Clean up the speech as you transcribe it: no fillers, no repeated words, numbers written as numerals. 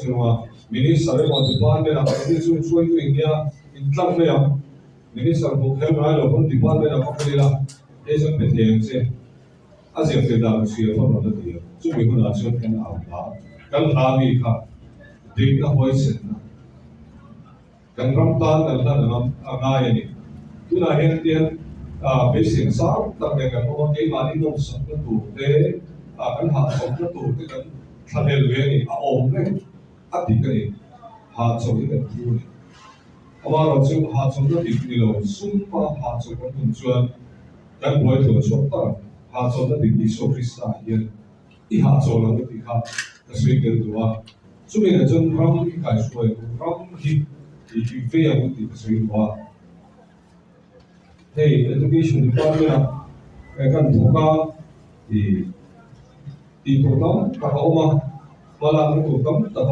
che u a, Minister emaw Department ah keini chu hruaitu in nia intlang mai ang. Minister hmuh kher ngai lo pawn Department ah va kal ila hei chuan pe thei ang che. A ziak thei dan ka hria pawn rawn la ti a, chumi hunah chuan kan au hla, kan hla mi kha dikna huaisenna. Kan ram tan kan hlan a ngam a ngai a ni. Tunah hian tian beiseina sang tak nen kan awm a, keimahni nawmsakna tur te, kan hahchawmna tur te kan thlahlel ve a ni, a awm reng a dik a ni, hahchawm hi kan thu a ni. Amaherawhchu hahchawmna dik ni lo, sumpa hahchawm kan tum chuan kan buai tluan chhuak tak ang. Hahchawmna dik Isua Krista hian I hahchawl ang tih kha ka sawi tel duh a, chumi ah chuan ram i kaihruai ang u, ram hi i vei ang u tih ka sawi duh a. Hei Education Department ah kan thawk a, i tih tur tam tak a awm a, hmalakna tur tam tak a awm.